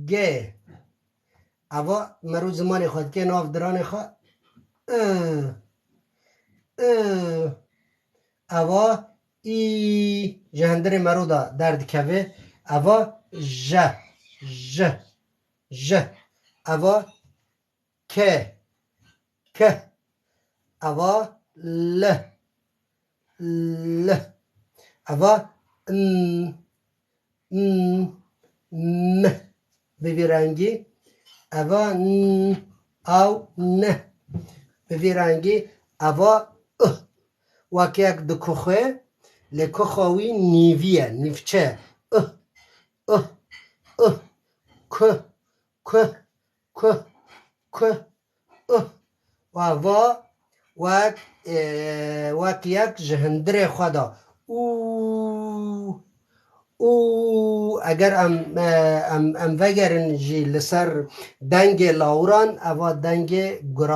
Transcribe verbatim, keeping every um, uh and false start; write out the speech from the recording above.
G. Eva mero zimanê xwe dike nav diranê xwe. I. I. Eva î ji hundirê mero de derdikeve. Eva j. J. J. Eva k. K. Eva l. L. Eva n. N. M. Bi vî rengî. Eva n. Aw n. Bi vî rengî. Eva ih. Wek yek dikuxwe, lê kuxa wî nîvî ye, nîvçe ye. Ih. Ih. Ih. Ku. Ku. Ku. Ku. Ih. Û eva wek, e, wek yek ji hundirê xwe de. Û. Û. Eger em, e, em, em vegerin jî li ser dengê lawiran, eva dengê guran.